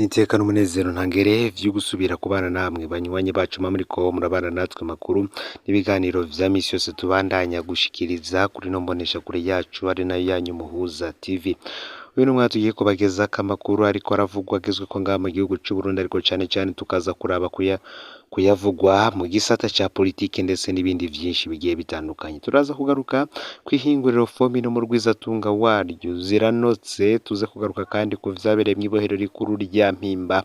N'iteka n'umunezero ntangere vyo gusubira kubana namwe banywanyi bacu muriko murabana natwe makuru n'ibiganiro vya misi yose tubandanya gushikiriza kuri no mboneshakure yacu ari nayo yanyu Muhuza TV. Uyu n'umwanya tugiye kubagezako amakuru ariko aravugwa agezweko ngaha mu gihugu c'Uburundi, ariko cane cane tukaza kuraba kuyavugwa mu gisata ca politike ndetse n'ibindi vyinshi bigiye bitandukanye. Turaza kugaruka kw'ihinguriro FOMI no mu rwizatunga waryo ziranotse, tuze kugaruka kandi ku vyabereye mw'ibohero rikuru rya Mpimba,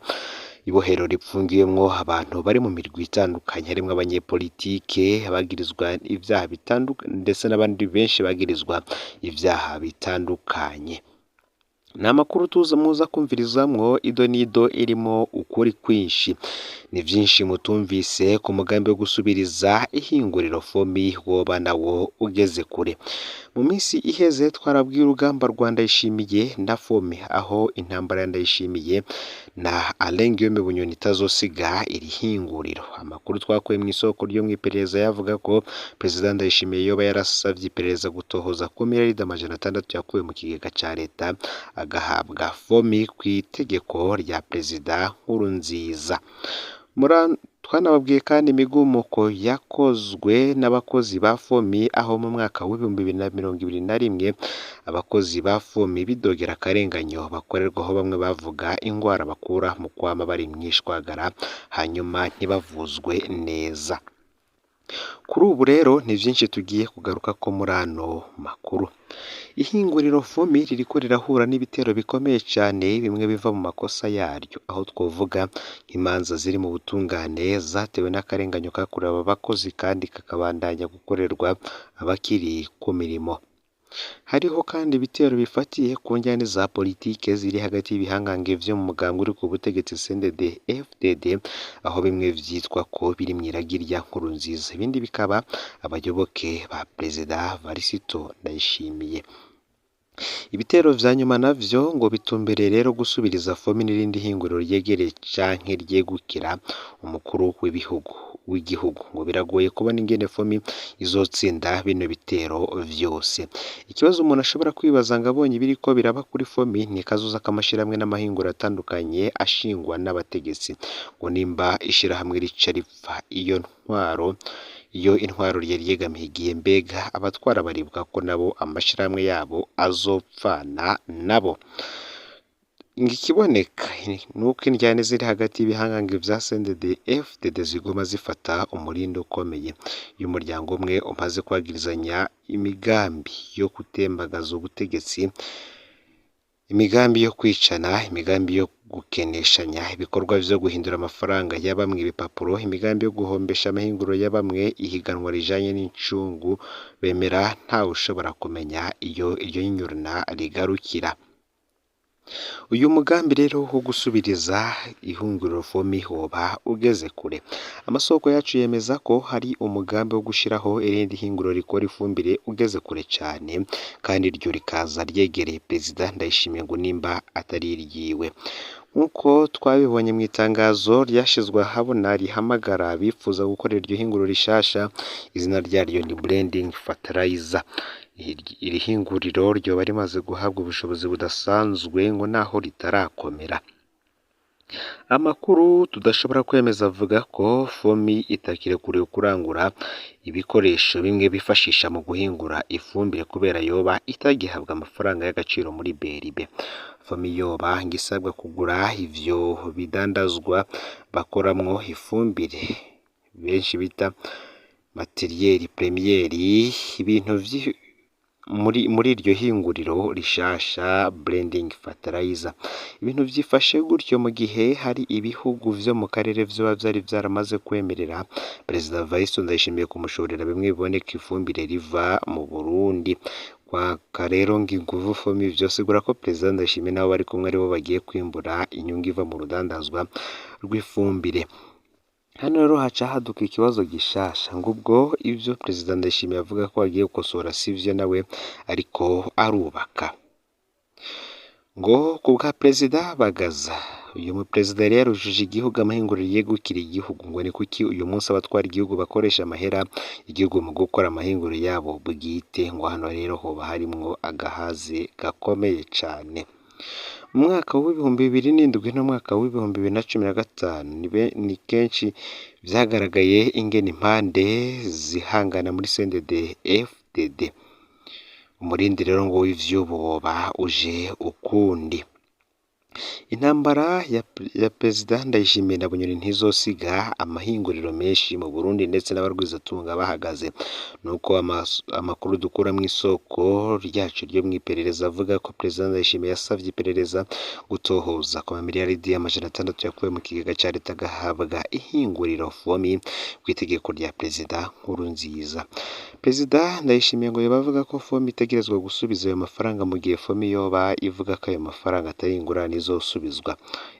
ibohero ripfungiwemwo abantu bari mu mirwi itandukanye harimwo abanyepolitike, abagirizwa ivyaha bitandukanye ndetse n'abandi benshi bagirizwa ivyaha bitandukanye. Ni amakuru tuza muza kumvirizamwo ido n'ido irimwo ukuri kwinshi. Ni vyinshi mutumvise ku mugambi wo gusubiriza ihinguriro FOMI woba nawo ugeze kure. Mu minsi iheze twarabwiye urugamba rwa Ndayishimiye na FOMI, aho intambara ya Ndayishimiye na Alain Guillaume Bunyoni itazosiga iri hinguriro. Amakuru twakuye mw'isoko ryo mw'iperereza yavuga ko Perezida Ndayishimiye yoba yarasavye iperereza gutohoza ku miliyaridi 600 yakuwe mu kigega ca leta agahabwa FOMI kw'itegeko rya Perezida Nkurunziza. Twanababwiye kandi imigumuko yakozwe n'abakozi ba FOMI, aho mu mwaka w'2021 abakozi ba FOMI bidogera akarenganyo bakorerwaho, bamwe bavuga ingwara bakura mu kwama bari mw'ishwagara hanyuma ntibavuzwe neza. Kuri ubu rero ni vyinshi tugiye kugarukako muri ano makuru. Ihinguriro FOMI ririko rirahura n'ibitero bikomeye cane, bimwe biva mu makosa yaryo, aho twovuga nk'imanza ziri mu butungane zatewe n'akarenganyo kakorewe aba bakozi kandi kakabandanya gukorerwa abakiri ku mirimo. Hariho kandi ibitero bifatiye ku njyane za politike ziri hagati y'ibihangange vyo mu mugambwe uri ku butegetsi CNDD FDD, aho bimwe vyitwa ko biri mw'iragi rya Nkurunziza, ibindi bikaba abayoboke ba Perezida Varisito Ndayishimiye. Ibitero vya nyuma navyo ngo bitumbereye rero gusubiriza FOMI n'irindi hinguriro ryegereye canke ryegukira umukuru w'igihugu. Ngo biragoye kubona ingene FOMI izotsinda bino bitero vyose. Ikibazo umuntu ashobora kwibaza ngo abonye ibiriko biraba kuri FOMI ni kazoza k'amashirahamwe n'amahinguriro atandukanye ashingwa n'abategetsi. Ngo nimba ishirahamwe rica ripfa iyo ntwaro, iyo intwaro ryari ryegamiye igihe, mbega abatwara baribuka ko nabo amashirahamwe yabo azopfana nabo. Ikiboneka nuko indyane ziri hagati y'ibihangange vya CNDD FDD ziguma zifata umurindi ukomeye. Iyo umuryango umwe umaze kwagirizanya imigambi yo gutembagaza ubutegetsi, imigambi yo kwicana, imigambi yo gukeneshanya, ibikorwa vyo guhindura amafaranga ya bamwe ibipapuro, imigambi yo guhombesha amahinguriro ya bamwe, ihiganwa rijanye n'incungu bemera, ntawushobora kumenya iyo iryo nyurana rigarukira. Uyu mugambi rero wo gusubiriza ihinguriro FOMI woba ugeze kure. Amasoko yacu yemeza ko hari umugambi wo gushiraho irindi hinguriro rikora ifumbire ugeze kure cane, kandi iryo rikaza ryegereye Perezida Ndayishimiye ngo nimba atari iryiwe. Nk'uko twabibonye mw'itangazo ryashizwe ahabona rihamagara abifuza gukora iryo hinguriro rishasha, izina ryaryo ni Blending Fertilizer. Iri hinguriro ryoba rimaze guhabwa ubushobozi budasanzwe ngo naho ritarakomera. Amakuru tudashobora kwemeza avuga ko FOMI itakirekuriwe kurangura ibikoresho bimwe bifashisha mu guhingura ifumbire kubera yoba itagihabwa amafaranga y'agaciro muri BRB. FOMI yoba ngo isabwa kugura ivyo bidandazwa bakoramwo ifumbire benshi bita materiel première, ibintu muri iryo hinguriro rishasha Blending Fertilizer. Ibintu vyifashe gutyo mu gihe hari ibihugu vyo mu karere vyoba vyari vyaramaze kwemerera Perezida Varisito Ndayishimiye kumushorera bimwe biboneka ifumbire riva mu Burundi. Kwaka rero ngo inguvu FOMI vyosigura ko Perezida Ndayishimiye n'abo bari kumwe aribo bagiye kwimbura inyungu iva mu rudandazwa rw'ifumbire. Hano rero haca haduka ikibazo gishasha, ngo ubwo ivyo Perezida Ndayishimiye avuga ko agiye gukosora sivyo nawe ariko arubaka. Ngo kubwa Perezida Bagaza, uyu muperezida yari yarujuje igihugu amahinguriro yegukira igihugu, ngo ni kuki uyu munsi abatwara igihugu bakoresha amahera igihugu mu gukora amahinguriro yabo bwite, ngo hano rero hoba harimwo agahaze gakomeye cane. Mu mwaka w'2007 n'umwaka w'2015 ni kenshi vyagaragaye ingene impande zihangana muri CNDD FDD. Umurindi rero ngo w'ivyubu woba uje ukundi. Intambara ya Perezida Ndayishimiye na Bunyoni ntizosiga amahinguriro menshi mu Burundi ndetse n'abarwizatunga bahagaze. Nuko amakuru dukura mw'isoko ryacu ryo mw'iperereza avuga ko Perezida Ndayishimiye yasavye iperereza gutohoza ku mamiliyaridi 600 yakuwe mu kigega ca leta agahabwa ihinguriro FOMI kw'itegeko rya Perezida Nkurunziza. Perezida Ndayishimiye ngo yoba avuga ko FOMI itegerezwa gusubiza ayo mafaranga mu gihe FOMI yoba ivuga ko ayo mafaranga atari ingurane izosubizwa.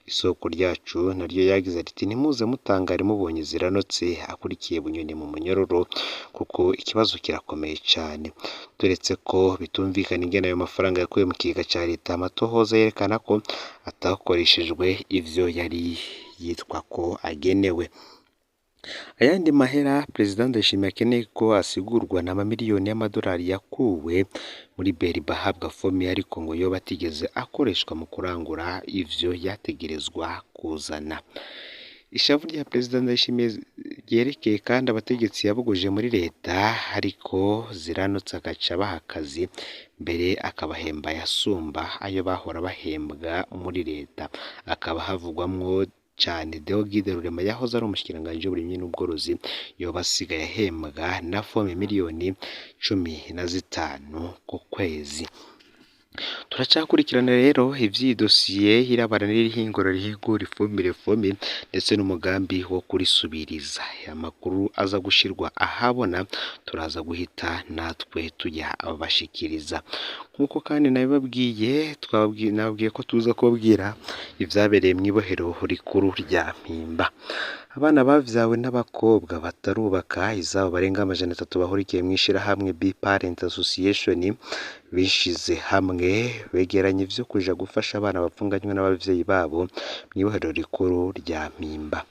Isoko ryacu naryo yagize riti ntimuze mutangare mubonye Ziranotse akurikiye Bunyoni mu munyororo kuko ikibazo kirakomeye cane. Turetse ko bitumvikana ingene ayo mafaranga yakuwe mu kigega ca leta, amatohoza yerekana ko atakoreshejwe ivyo yari yitwa ko agenewe. Ayandi mahera Perezida Ndayishimiye akeneye ko asigurwa ni amamiliyoni y'amadolari yakuwe muri Beriba ahabwa FOMI ariko ngo yoba atigeze akoreshwa mu kurangura ivyo yategerezwa kuzana. Ishavu rya Perezida Ndayishimiye ryerekeye kandi abategetsi yabogoje muri leta ariko Ziranotse agaca abaha akazi mbere akabahemba ayasumba ayo bahora bahembwa muri leta. Akaba havugwamwo cane Deogide Rurema yahoze ari umushikiranganji w'uburimyi n'ubworozi yoba asigaye ahembwa na FOMI miliyoni 15 ku kwezi. Turacakurikirana rero ivy'iyi dosiye irabana n'ihinguriro rihingura ifumbire FOMI ndetse n'umugambi wo kurisubiriza. Amakuru aza gushirwa ahabona turaza guhita natwe tuyabashikiriza. Nk'uko kandi nabibabwiye, nababwiye ko tuza kubabwira ivyabereye mw'ibohero rikuru rya Mpimba. Abana bavyawe n'abakobwa batarubaka izabo barenga 300 bahurikiye mw'ishirahamwe Be Parent Association bishize hamwe begeranya ivyo kuja gufasha abana bapfunganywe n'abavyeyi babo mw'ibohero rikuru rya Mpimba.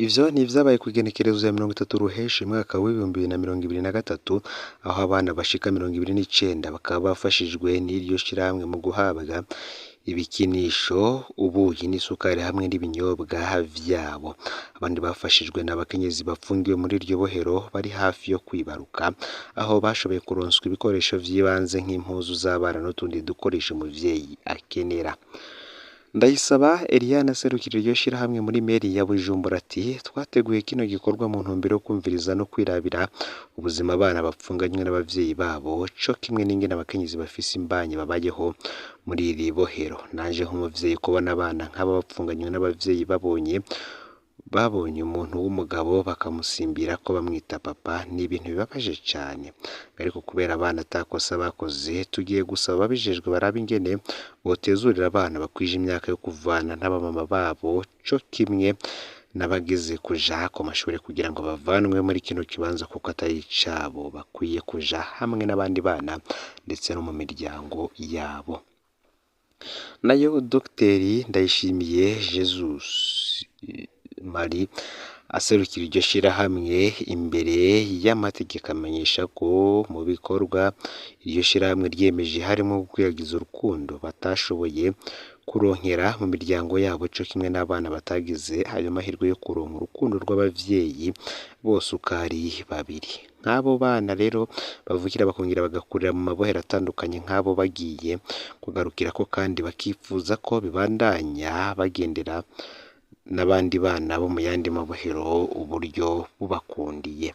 Ivyo ni ivyabaye kw'igenekerezo ya 30 Ruheshi umwaka w'2023 aho abana bashika 29 bakaba bafashijwe n'iryo shirahamwe mu guhabwa ibikinisho, ubuyi n'isukari hamwe n'ibinyobwa vyabo. Abandi bafashijwe n'abakenyezi bafungiwe muri iryo bohero bari hafi yo kwibaruka, aho bashoboye kuronswa ibikoresho vy'ibanze nk'impuzu z'abana n'utundi dukoresho umuvyeyi akenera. Ndayisaba Eliane aserukira iryo shirahamwe muri meri ya Bujumbura ati twateguye kino gikorwa mu ntumbero yo kumviriza no kwirabira ubuzima abana bapfunganywe n'abavyeyi babo co kimwe n'ingene abakenyezi bafise imbanyi babayeho muri iri bohero. Nanje nk'umuvyeyi kubona abana nk'aba bapfunganywe n'abavyeyi babonye umuntu w'umugabo bakamusimbira ko bamwita papa ni ibintu bibabaje cane. Ariko kubera abana atakosa bakoze tugiye gusaba ababijejwe barabe ingene botezurira abana bakwije imyaka yo kuvana n'abamama babo co kimwe n'abageze kuja ku mashure kugira ngo bavanwe muri kino kibanza kuko atari icabo, bakwiye kuja hamwe n'abandi bana ndetse no mu miryango yabo. Nayo Dr Ndayishimiye Jesus Marie aserukira iryo shirahamwe imbere y'amategeko amenyesha ko mu bikorwa iryo shirahamwe ryiyemeje harimo gukwirakwiza urukundo batashoboye kuronkera mu miryango yabo co kimwe n'abana batagize ayo mahirwe yo kuronka urukundo rw'abavyeyi bose uko ari babiri. Nk'abo bana rero bavukira bakongera bagakurira mu mabohero atandukanye nk'abo bagiye kugarukirako kandi bakifuza ko bibandanya bagendera n'abandi bana bo mu yandi mabohero uburyo bubakundiye.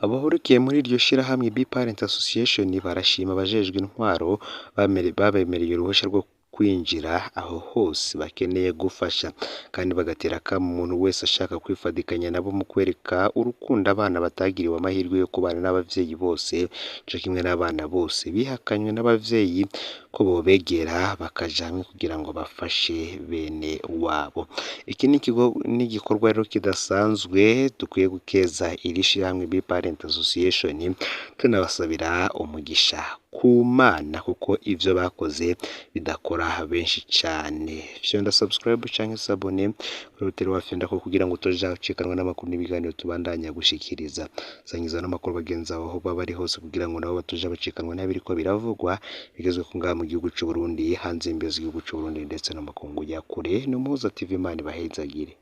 Abahurikiye muri iryo shirahamwe Be Parent Association barashima abajejwe intwaro babemereye uruhusha rwo kwinjira aho hose bakeneye gufasha, kandi bagatera akamo umuntu wese ashaka kwifadikanya nabo mu kwereka urukundo abana batagiriwe amahirwe yo kubana n'abavyeyi bose co kimwe n'abana bose bihakanywe n'abavyeyi ko bobegera bakaja hamwe kugira ngo bafashe bene wabo. Iki ni igikorwa rero kidasanzwe dukwiye gukeza iri shirahamwe Be Parent Association tunabasabira umugisha ku Mana kuko ivyo bakoze bidakora benshi cane. Fyonda subscribe canke s'abonner kuri hoteli wafyondako kugira ngo utoja ucikanwa n'amakuru n'ibiganiro tubandanya gushikiriza. Sangiza n'amakuru bagenzi bawe aho baba bari hose kugira ngo nabo batoja bacikanwa n'ibiriko biravugwa bigezwe ku ngaha mu gihugu c'u Burundi, hanze y'imbibe z'igihugu c'u Burundi ndetse no mu makungu ya kure. Ni Umuhuza TV, Imana ibahezagire.